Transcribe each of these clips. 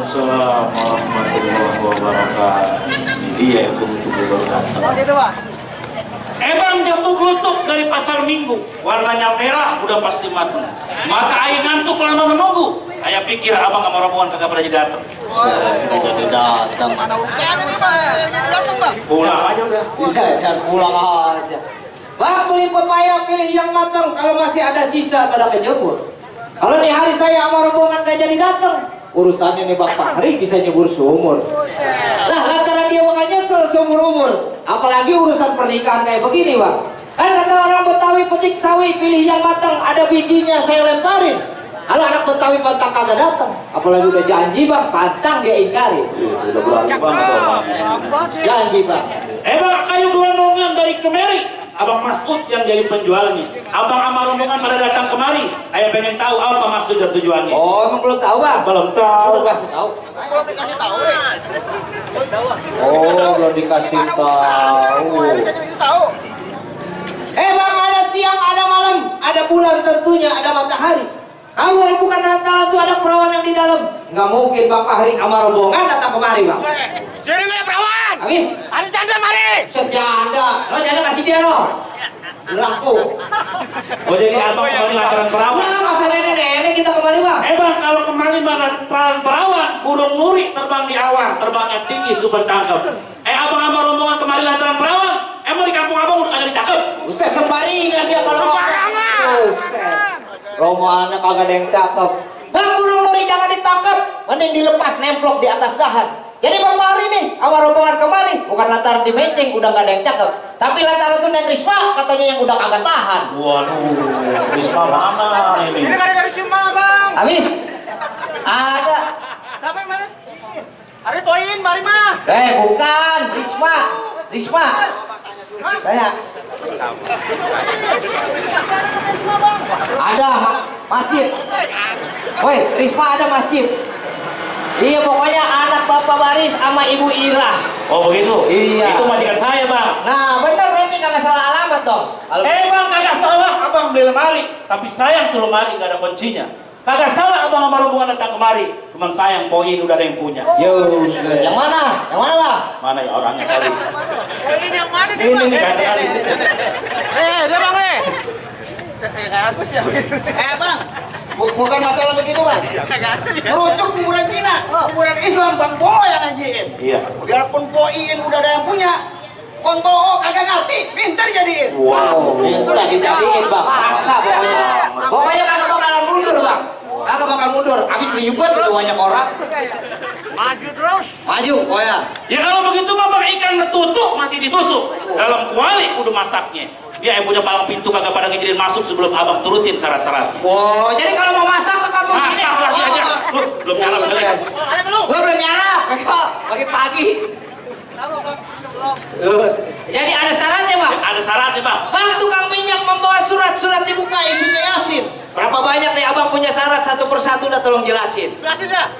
Waalaikumsalam warahmatullahi wabarakatuh. Ini dia yang tunggu-tunggu baru datang. Oh gitu Pak. Bang jemput lutuk dari pasar Minggu, warnanya merah, udah pasti matang. Mata ayah ngantuk lama menunggu. Ayah pikir abang sama rombongan kagak pada jadi datang. Jadi datang. Mana urusannya nih Pak? Jadi datang Bang. Pulang aja udah. Bisa dan pulang aja. Bang, beli pepaya pilih yang matang. Kalau masih ada sisa pada kejemur. Kalau di hari saya sama rombongan gak jadi datang, urusannya nih Bang Fahri bisa nyebur seumur. Nah, lantaran dia bakal nyesel seumur umur. Apalagi urusan pernikahan kayak begini Bang. Kan kata orang Betawi petik sawi pilih yang matang, ada bijinya saya lemparin. Kalau anak Betawi pantang kagak datang, apalagi udah janji Bang, pantang dia ingkari. Udah berani banget. Janji Bang. Bang, kayu gelondongan dari kemari. Abang Masud yang jadi penjualnya. Abang sama rombongan pada datang kemari. Ayah pengen tahu apa maksud dan tujuannya. Oh, emang belum tahu Bang? Belum tahu. Belum kasih tahu. Belum dikasih tahu nih. Oh, belum dikasih tahu. Bang, ada siang, ada malam, ada bulan tentunya, ada matahari. Awal bukan Natal itu ada perawan yang di dalam. Nggak mungkin Bang Fahri sama rombongan datang kemari Bang. Sini ada perawan. Habis? Ada janda mari. Sejanda. Lo janda kasih dia lo. Laku. Oh jadi abang kemarin lantaran perawan. Nah, masalah nenek kita kemari Bang. Bang, kalau kemarin perawan, burung nuri terbang di awan, terbangnya tinggi super tangkap. Abang sama rombongan kemarin lantaran perawan. Emang di kampung abang udah kagak dicakep? Buset, sembaringan dia kalau Sembarangan. Buset. Rombongannya kagak ada yang cakep. Bang, burung nuri jangan ditangkap, mending dilepas nemplok di atas dahan. Jadi Bang Fahri nih sama rombongan kemari bukan lantaran di meeting udah gak ada yang cakep, tapi lantaran itu Neng Risma katanya yang udah kagak tahan. Waduh, Risma mana ini? Ini kan dari Sima Bang. Habis? Ada. Siapa yang mana? Hari poin, mari mah. Bukan Risma. Risma. Tanya. Ada masjid. Woi, Risma ada masjid. Iya, pokoknya anak Bapak Baris sama Ibu Ira. Oh begitu? Iya. Itu majikan saya Bang. Nah, bener berarti kagak salah alamat dong. Bang, kagak salah abang beli lemari, tapi sayang tuh lemari gak ada kuncinya. Kagak salah abang sama rombongan datang kemari, cuman sayang poin udah ada yang punya. Yo, yang mana? Yang mana Bang? Mana ya orangnya tadi? Poin yang mana nih Ini Bang? nih kata tadi. Dia Bang nih. Kayak aku sih. Bang. Bukan masalah begitu Bang. Merujuk kuburan Cina, kuburan Islam Bang Bo yang ngajiin. Iya. Biarpun poin udah ada yang punya, Konto kagak ngerti, pintar jadiin. Wow. Udah dijadiin Bang. Maksa pokoknya. Pokoknya kagak bakalan mundur Bang. Kagak bakal mundur. Habis ribet itu banyak orang. Maju terus. Maju, pokoknya. Ya kalau begitu mah Bang ikan ketutup mati ditusuk. Dalam kuali kudu masaknya. Dia yang punya palang pintu kagak pada ngijinin masuk sebelum abang turutin syarat-syarat. Oh, jadi kalau mau masak ke kampung sini. Masak lagi aja. Lu belum nyala kali. Ada belum? Gue belum nyarap. Pagi-pagi. Jadi ada syaratnya Bang. Ada syaratnya Bang. Bang, tukang minyak membawa surat dibuka isinya Yasin. Berapa banyak nih abang punya syarat satu persatu udah tolong jelasin. Jelasin dah.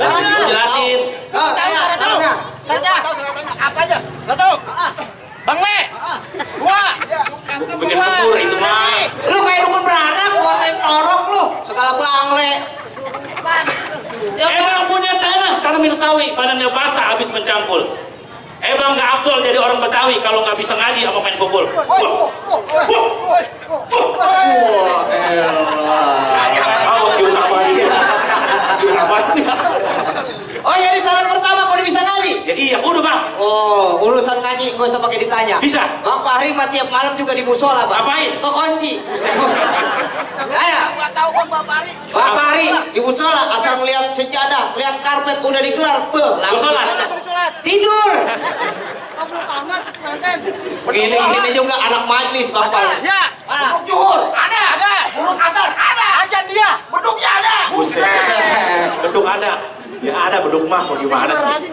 Jelasin. Syaratnya. Apa aja? Satu. Bang Le. Dua. Bikin sepur itu mah. Lu kayak dukun beranak buatin orok lu. Segala bangle. Bang punya tanamin sawi, panennya basah habis mencangkul. Bang gak Abdul jadi orang Betawi kalau nggak bisa ngaji apa main pukul. Oh, jadi syarat pertama kalau bisa ngaji? Ya iya, udah Bang. Oh, urusan ngaji gak usah pakai ditanya. Bisa. Bang Fahri mah tiap malam juga di musola Bang. Ngapain? Ke kunci. Ayo. Gak tahu Bang Fahri. Bang Fahri di musola asal melihat sejadah, melihat karpet udah digelar, langsung Sholat. tidur. Belum tamat manten. Begini juga anak majlis Bang Fahri. Ya. Mana? Beduk juhur. Ada. Buruk asar. Ada. Ajan dia. Beduknya ada. Beduk ada. Ya ada beduk mah mau gimana sih?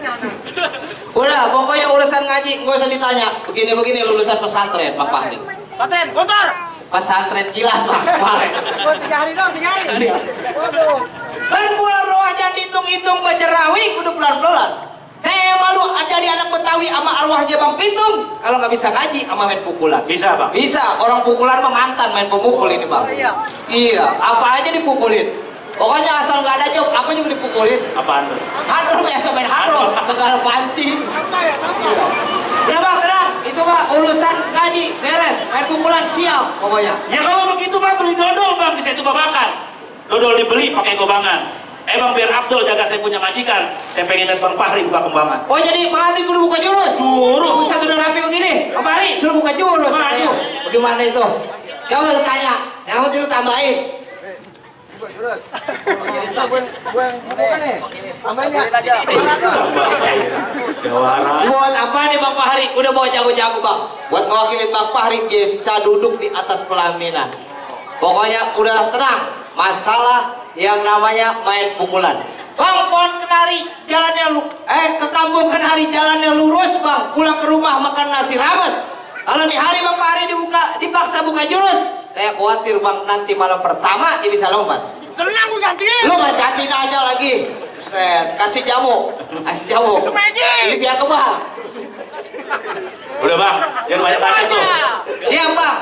Udah, pokoknya urusan ngaji gak usah ditanya. Begini lulusan pesantren Bang Fahri. Pesantren, kontor. Pesantren kilat Bang Fahri. 3 hari dong, 3 hari. Waduh. Dan bulan roh aja dihitung-hitung baca rawi kudu pelan-pelan. Saya malu jadi anak Betawi sama arwahnya Bang Pitung. Kalau nggak bisa ngaji sama main pukulan. Bisa Bang. Bisa, orang pukulan mah mantan main pemukul ini Bang. Iya. Iya, apa aja dipukulin. Pokoknya asal nggak ada job, apa juga dipukulin. Apaan tuh? Hadro biasa main hadro, segala panci. Udah bang, tenang. Itu mah urusan gaji, beres. Main pukulan siap pokoknya. Ya kalau begitu bang beli dodol bang, bisa itu babakan. Dodol dibeli pakai gobangan. Bang biar Abdul jaga saya punya majikan. Saya pengen lihat Bang Fahri buka kembangan. Oh jadi pengantin kudu buka jurus? Jurus. Satu udah rapi begini. Bang Fahri suruh buka jurus. Maju. Bagaimana itu? Coba lu tanya. Yang mau lu tambahin. Buat apa nih Bang Fahri? Udah bawa jago-jago bang. Buat ngewakilin Bang Fahri bisa duduk di atas pelaminan. Pokoknya udah tenang. Masalah yang namanya main pukulan. Bang, pohon kenari jalannya ke kampung kenari jalannya lurus bang. Pulang ke rumah makan nasi rames. Kalau di hari Bang Fahri dipaksa buka jurus, saya khawatir bang nanti malam pertama dia bisa lemas. Tenang gue gantiin. Lu main gantiin aja lagi. Set, kasih jamu. Ini biar kebal. Udah bang, jangan banyak-banyak tuh. Siap bang.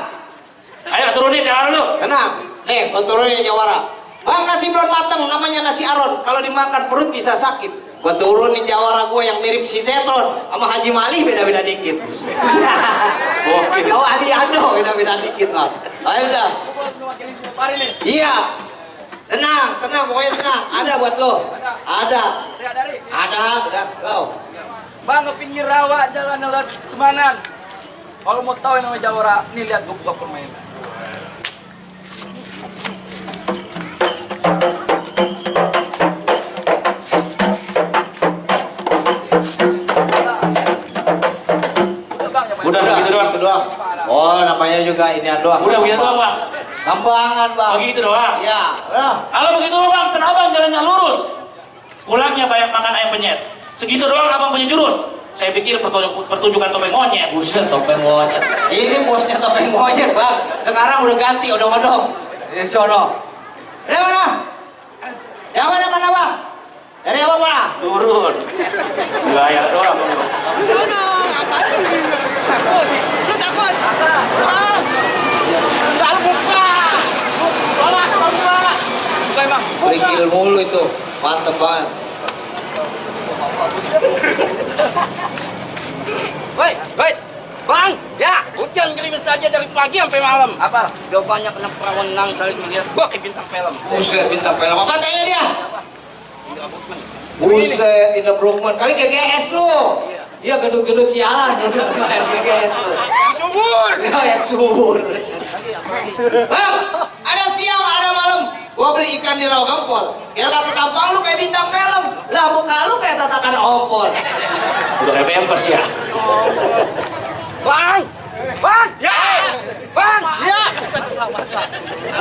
Ayo turunin jangan lu. Tenang. Nih, gua turunin jawara. Bang, nasi belum matang, namanya nasi aron. Kalau dimakan perut bisa sakit. Gua turunin jawara gua yang mirip sinetron sama Haji Malih beda-beda dikit. Oh, Ali Ando beda-beda dikit lah. Ayo dah. Iya. Tenang, pokoknya tenang. Ada buat lo. Ada. Udah, go. Bang, ke pinggir rawa, jalan lewat Cemanan. Kalau mau tahu yang namanya Jawara, nih lihat gue buka permainan. Udah begitu doang. Oh, namanya juga ini doang. Udah begitu doang bang. Kambangan bang. Begitu doang. Ya. Kalau begitu bang, tenang bang jalannya lurus. Pulangnya banyak makan ayam penyet. Segitu doang abang punya jurus. Saya pikir pertunjukan topeng monyet. Buset, topeng monyet. Ini bosnya topeng monyet bang. Sekarang udah ganti odong-odong. Di sono. Dari mana? Dari mana bang? Dari abang mana? Turun. Gaya doang. Sana, apa? Lu takut? Enggak buka. Bawa. Buka emang. Berikil mulu itu. Mantep banget. Woi, Bang, ya, hujan gerimis saja dari pagi sampai malam. Apa? Udah banyak kena perawanan saling melihat gua ke bintang film. Buset, bintang film. Apa tanya dia? Buset, Indra Brookman. Kali GGS lu. Iya, gedut-gedut sialan. GGS lu. Subur. Yang subur. Bang, ada siang, ada malam. Gua beli ikan di rawa gempol. Biar kata tampang lu kayak bintang film. Lah muka lu kayak tatakan ompol. Udah kayak pempes ya. Bang! Ya. Bang! Ya.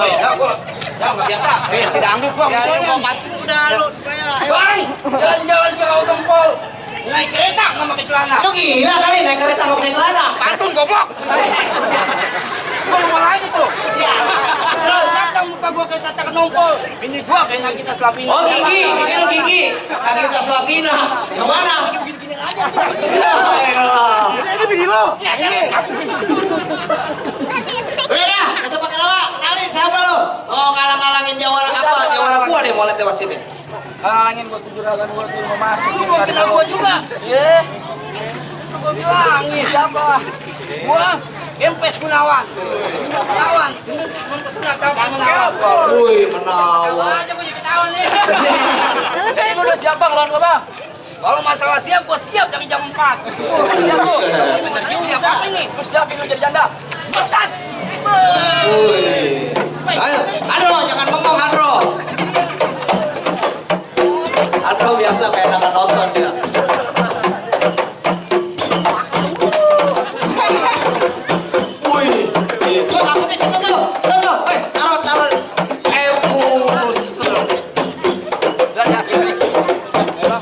Woi, gua nggak biasa. Si dangdut gua. Udah lu bayar. Bang! Jalan-jalan ke rawa gempol. Naik kereta nggak pakai celana. Lu gila kali naik kereta nggak pakai celana. Pantun goblok. Gua mau lagi tuh. Ya. Terus datang muka gua kayak tatakan ompol. Ini gua kayak Nagita Slavina. Oh gigi, ini lu gigi. Nagita Slavina. Yang mana? Gini aja. Ini bini lu. Ya, ini. Udah dah, gak usah pakai nama. Kenalin siapa lu? Oh ngalang-ngalangin jawara apa? Jawara gua deh mau lihat lewat sini. Halangin gua juragan gua tuh mau masuk. Gua kita gua juga. Ye. Gua bilangin siapa? Gua Empes Gunawan. Gunawan. Empes Gunawan. Wih, menawan. Aja gua jadi ketahuan nih. Saya udah siap bang, lawan gua bang. Kalau masalah siap, gua siap dari jam 4. Siap lu. Bener juga. Siap apa ini? Gua siapin lu jadi janda. Betas. Wih. Ayo, Andro, jangan bengong Andro. Andro biasa kayak anak nonton dia. Wih, gua takut di situ tuh. Tuh, taruh. Bus. Udah yakin nih. Udah.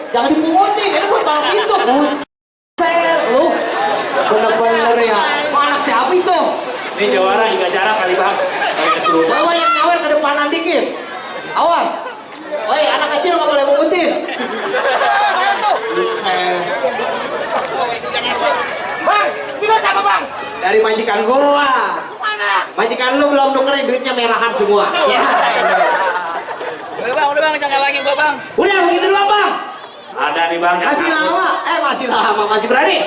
Jangan dipungutin, ini buat palang pintu. Buset lu. Bener-bener ya. Mau anak siapa itu? Ini jawara juga jarang kali bang. Kayak keseruan. Bawa yang nyawer ke depanan dikit. Awas. Woi, anak kecil nggak boleh mengutin. Buset. Bang, bilang siapa bang? Dari majikan gua. Mana? Majikan lu belum nukerin duitnya merahan semua. Ya. Udah bang, jangan lagi gua bang. Udah begitu doang bang. Ada nih bang. yang Masih satu. lama. Masih lama. Masih berani.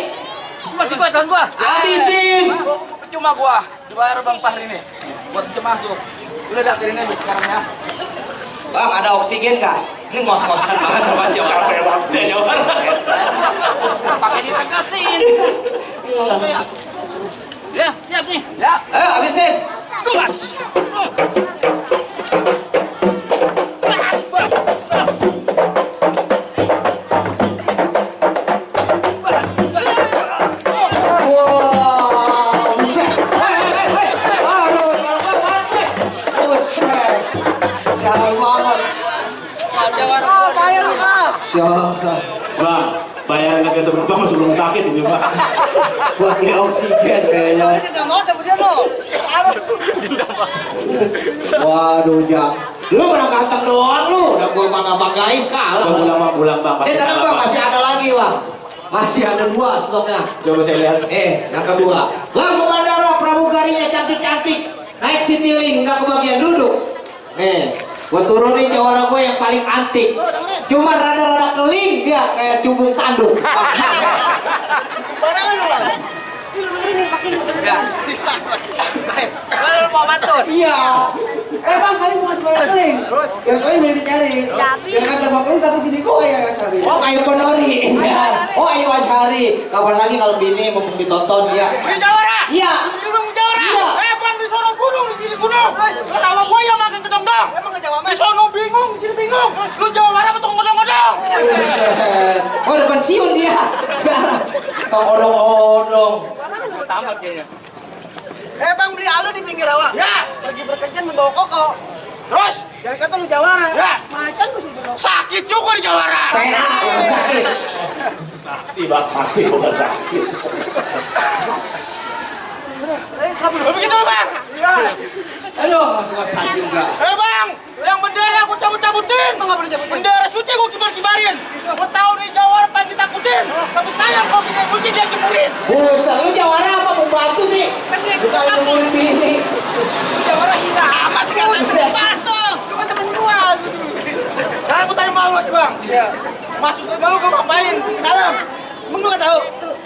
Masih kuat bang gua. Habisin. Cuma gua dibayar bang Fahri nih. Buat bisa masuk. Udah dah kirim aja sekarang ya. Bang, ada oksigen nggak? Ini ngos-ngosan banget sama Capek banget ya jawara. Pakai ditegasin. Ya, siap nih. Ya. Ayo habisin. Tugas. Wow, buset. Aduh, buset. Jauh banget. Bayar bang. Siapa? Bang, bayaran agak seberapa masuk rumah sakit ini bang. Buat beli oksigen kayaknya. Nggak mau tapi dia lo. Waduh, Jang. Lu pernah ganteng doang lu. Udah gua bangga-banggain kalah. Bang pulang bang. Tenang bang, masih ada lagi bang. Masih ada 2 stoknya. Coba saya lihat. Yang kedua. Bang ke bandara pramugarinya cantik-cantik. Naik Citylink, nggak kebagian duduk. Gua turunin jawara gue yang paling antik. Cuma rada-rada keling dia kayak cubung tanduk. Barangan lu bang. Ya, sisa. Kalau mau bantu. Iya. Bang, kali bukan sebarang keling. Yang keling yang dicari. Yang kata bapak tapi gini kok ya Sari. Oh, Ayu Ponori. Oh, Ayu Ansyari. Kapan lagi kalau bini mau ditonton ya? Di Jawara. Iya. Di Jawara. Iya. Bang di sono gunung, di sini gunung. Kenapa gua yang makan kedong-dong? Emang enggak jawab. Di sono bingung, di sini bingung. Lu Jawara apa tong godong-godong? Oh, udah pensiun dia. Tong odong-odong. Tamat kayaknya. Bang, beli alu di pinggir rawa. Ya, Lagi berkencan membawa koko. terus Jangan kata lu jawara. Ya. Macan mesti berdoa. sakit juga di Jawara. Saya sakit. Sakti bang, sakti bukan sakit. Kabur. Begitu bang. Iya. Aduh, ngos-ngosan juga. Bang, yang bendera aku cabut-cabutin. Enggak boleh cabutin. Bendera suci gua kibar-kibarin. Gua tahu nih Jawara pengen ditakutin. Tapi sayang kau bikin suci dia kibarin. Buset, lu jawara apa pembantu sih? Bukan nemuin bini. Jawara hina amat sih kan pas tuh. Lu kan temen gua. Sekarang gua tanya malu aja bang. Iya. Masuk ke dalam gua ngapain? Ke dalam. Emang lu enggak tahu?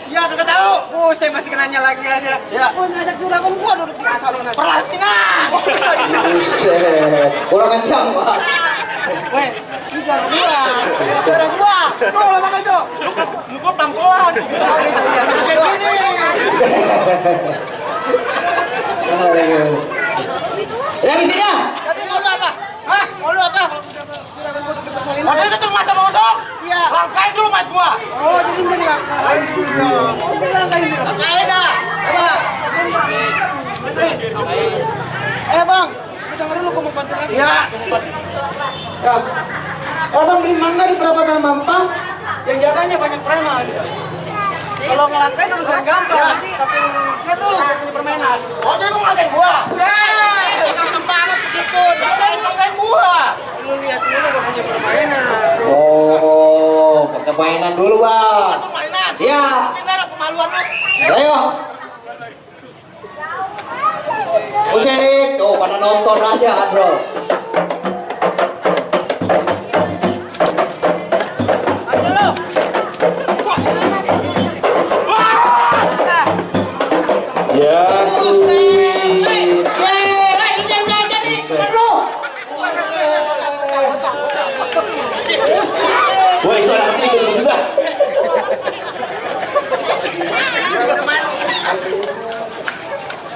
Ya kagak tahu. Saya masih kenanya lagi aja. Ya. Oh, ngajak juragan gua duduk di salonan. Perhatian. Buset, kurang kencang pak. Weh, ini jangan gua. Jurang gua. Tuh lama aja. Lu kok pelan-pelan. Kayak gini. Ya visinya. Tadi mau lu apa? Hah? Mau lu apa? Makanya itu masa mau masuk. Iya. Langkain dulu mat gua. Oh, jadi jadi langkain dulu. Oh, jadi langkain dulu. Langkain dah. Coba. Bang, lu dengerin lu gua mau bantu lagi. Iya. Ya. Orang beli mangga di perapatan Mampang, yang jaganya banyak preman. Kalau ngelangkain urusan gampang, tapi lihat dulu dia punya permainan. Oh jadi lu ngatain gua? Gampang banget begitu. Langkain gua. Lu lihat dulu dia punya permainan. Oh, pakai mainan dulu bang. Itu mainan. Iya. Ini ada kemaluan lu. Ayo. Musik, tuh pada nonton aja bro. Ayo lu. Ya sulit. Wah itu anak kecil ikut juga.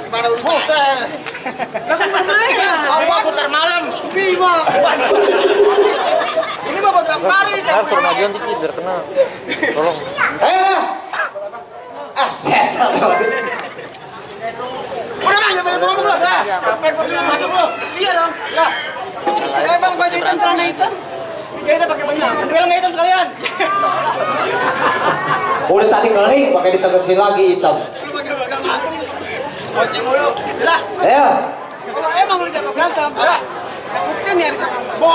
Gimana urusan? Lah kan permainan. Gua putar malam. Bima. Ini mah buat pari jangan permainan. Ayo. Saya Udah bang, jangan banyak ngomong lu. Capek gua bilang. Masuk lu. Iya dong. Ya. Bang, baju hitam celana hitam. Di Kita pakai benang. Ambil nggak hitam sekalian? Udah tadi kering, pakai ditegesin lagi hitam. Lu pakai benang macam. Koceng mulu. Lah. Ayo. Kalau emang lu jago berantem, bukti nih hari Bo.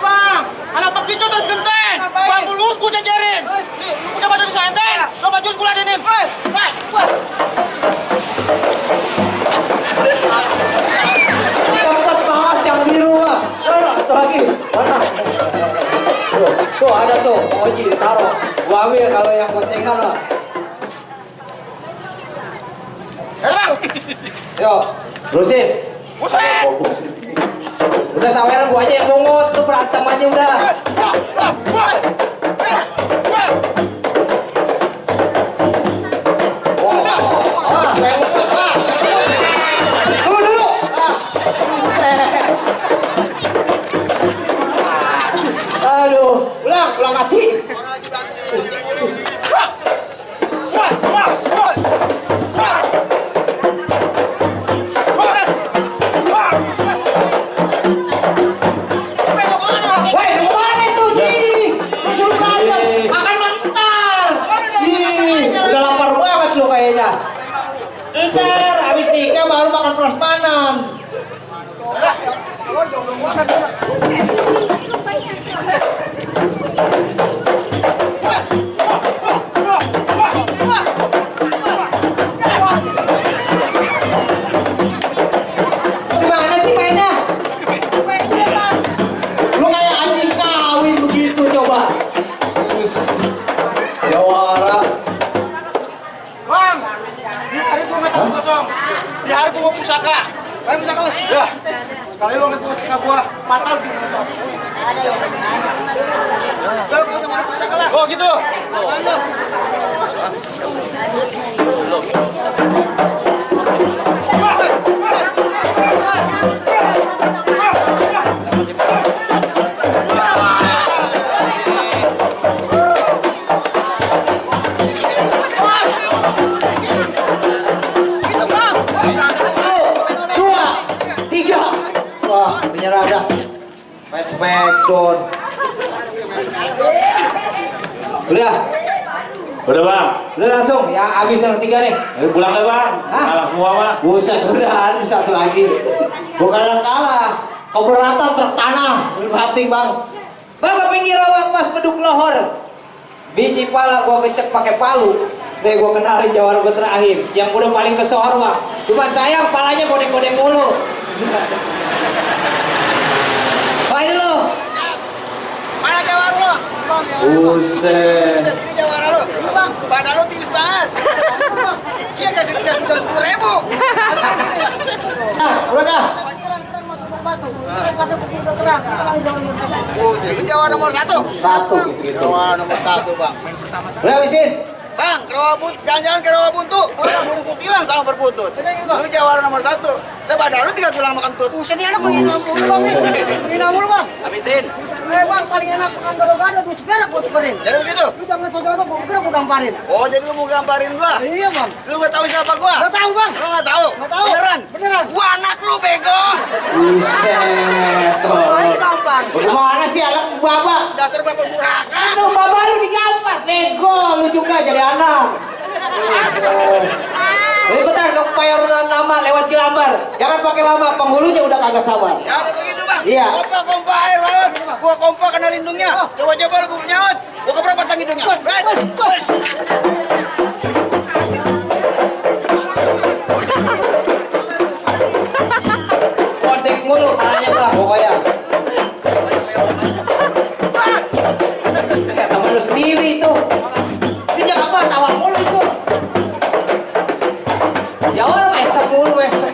Bang, anak begitu terus genteng. Bang lulus ku jajarin. Nih, lu punya baju di enteng. Lu baju ku ladenin. Cepet banget yang biru mah. Satu lagi. Mana? Tuh ada tuh, Pak Oji ditaruh. Gua ambil kalau yang gocengan lah. Bang. Yo, terusin. Buset. Udah saweran gua aja yang mungut, tuh berantem aja udah. Dulu. Aduh, ulang mati. Woi, kemana itu, Ji? Suruh berantem, makan mentar. Ih, udah lapar banget lu kayaknya. Ntar, habis nikah baru makan prasmanan. Gimana sih mainnya? Lu kayak anjing kawin begitu coba. Terus jawara. Bang, di hari gua nggak tahu kosong. Di hari gua mau pusaka. Kalian pusaka lah. Ya. Kali lu nggak pusaka gua, patah di kosong. Kalau kau sama pusaka lah. Oh gitu. Dua, tiga. Wah, menyerah dah. Main smackdown. Udah, Udah bang, udah langsung. Yang habis yang ketiga nih. ayo pulang deh bang. Hah? Kalah semua mah. Buset, udah ada satu lagi. Bukan yang kalah. Keberatan truk tanah. Berhati bang. Bang ke pinggir rawat pas beduk lohor. Biji pala gua kecek pakai palu. Deh gua kenalin jawara gua terakhir. Yang udah paling kesohor mah. Cuman sayang palanya godeng-godeng mulu. Main lu. Mana jawara lo? Buset. Ini jawara lo. Bang, badan lo tipis banget. Iya kasih gas 10.000. Nah, udah dah. Oh, itu jawara nomor 1. Satu gitu-gitu. Jawara nomor 1, Bang. Udah habisin. Bang, jangan-jangan ke rawa buntu. Orang burung kutilang sama berkutut. Lu jawara nomor 1. Badan lu 3 tulang makan tut. Buset, ini anak pengen namul, Bang. Pengen namul, Bang. Habisin. Bang, paling enak makan gado-gado, duit perak buat tukerin. Jadi begitu? Lu jangan saudara gua kira gua gamparin. Oh, jadi lu mau gamparin gua? Iya, Bang. Lu gak tahu siapa gua? Gak tahu, Bang. Lu gak tahu? Gak tahu. Beneran? Beneran. Gua anak lu, bego. Buset. Ini gampar. Gimana sih anak baba? Dasar bapak durhaka. Aduh, baba lu digampar. Nego lu juga jadi anak. Ini bentar, ke payor nama lewat Jelambar. Jangan pakai lama, penghulunya udah kagak sabar. Ya udah begitu, Bang. Iya. Kompa air laut. Gua kompa kena lindungnya. Coba-coba lu nyaut. Gua keberapa tang hidungnya. Right? Push. Kodek mulu, palanya lah pokoknya. Kayak temen lu sendiri itu. Itu jangan apa, tawa mulu itu. Jawab besok mulu besok.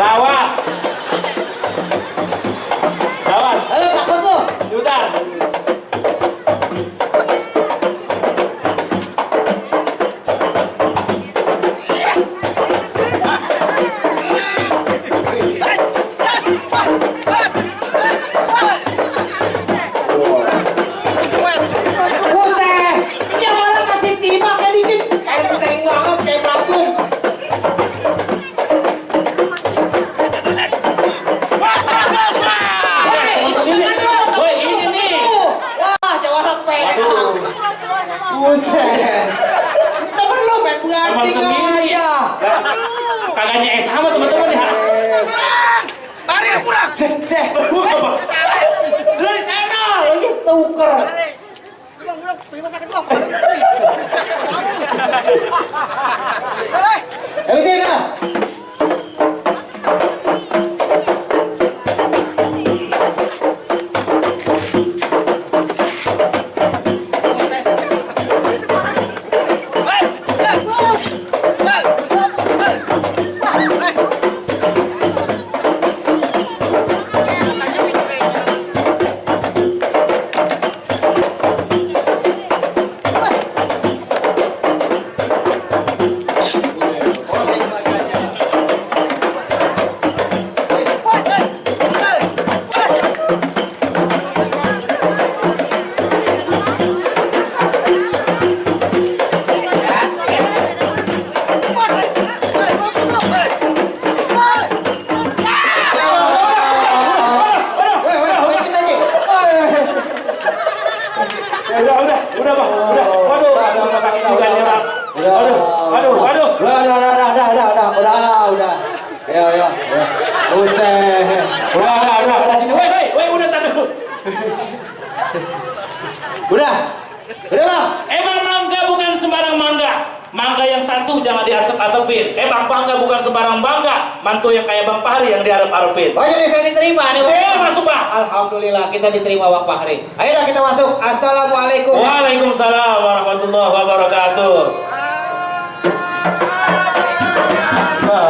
Gawat. Gawat. Halo, takut lu. Sudah. Buset, ini orang kasih timah kayak dikit. Kayak kering banget, kayak pelampung. Woi, ini nih. Wah, jawara perak. Buset. Kita perlu main Teman berganti sendiri. aja. Kagaknya sama teman-teman ya. Mari yang kurang. Cek. Apa? Dari sana, lagi tuker. Bang, pergi rumah sakit bang. Ayo sini dah. Udah bang, udah. Waduh, bukannya bang. Waduh. Udah. Ya. Buset. Udah. Sini, woi, udah tadi dulu. Udah bang. Emang mangga bukan sembarang mangga. Mangga yang satu jangan diasep-asepin. Bangga bukan sembarang bangga. Mantu yang kayak Bang Fahri yang diarep-arepin. Oh jadi saya diterima nih bang. Masuk bang. Alhamdulillah kita diterima Bang Fahri. Ayolah kita masuk. Assalamualaikum. Waalaikumsalam warahmatullahi wabarakatuh.